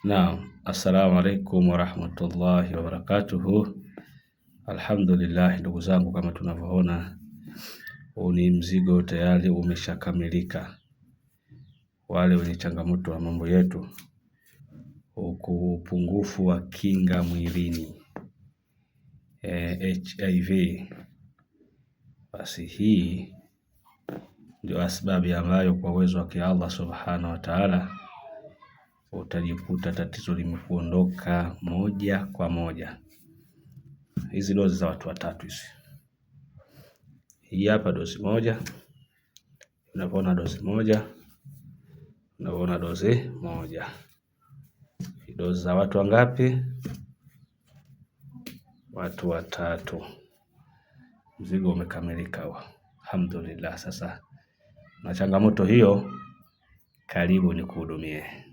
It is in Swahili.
Naam, assalamu alaikum warahmatullahi wabarakatuhu. Alhamdulillah, ndugu zangu, kama tunavyoona huu ni mzigo tayari umeshakamilika. Wale wenye changamoto wa mambo yetu, huku upungufu wa kinga mwilini HIV, basi hii ndio asbabu ambayo kwa uwezo wake Allah subhanahu wa ta'ala utajikuta tatizo limekuondoka moja kwa moja. Hizi dozi za watu watatu hizi, hii hapa dozi moja, unavyoona dozi moja, unavyoona dozi moja. Dozi za watu wangapi? Watu watatu. Mzigo umekamilika huo, alhamdulillah. Sasa na changamoto hiyo, karibu nikuhudumie.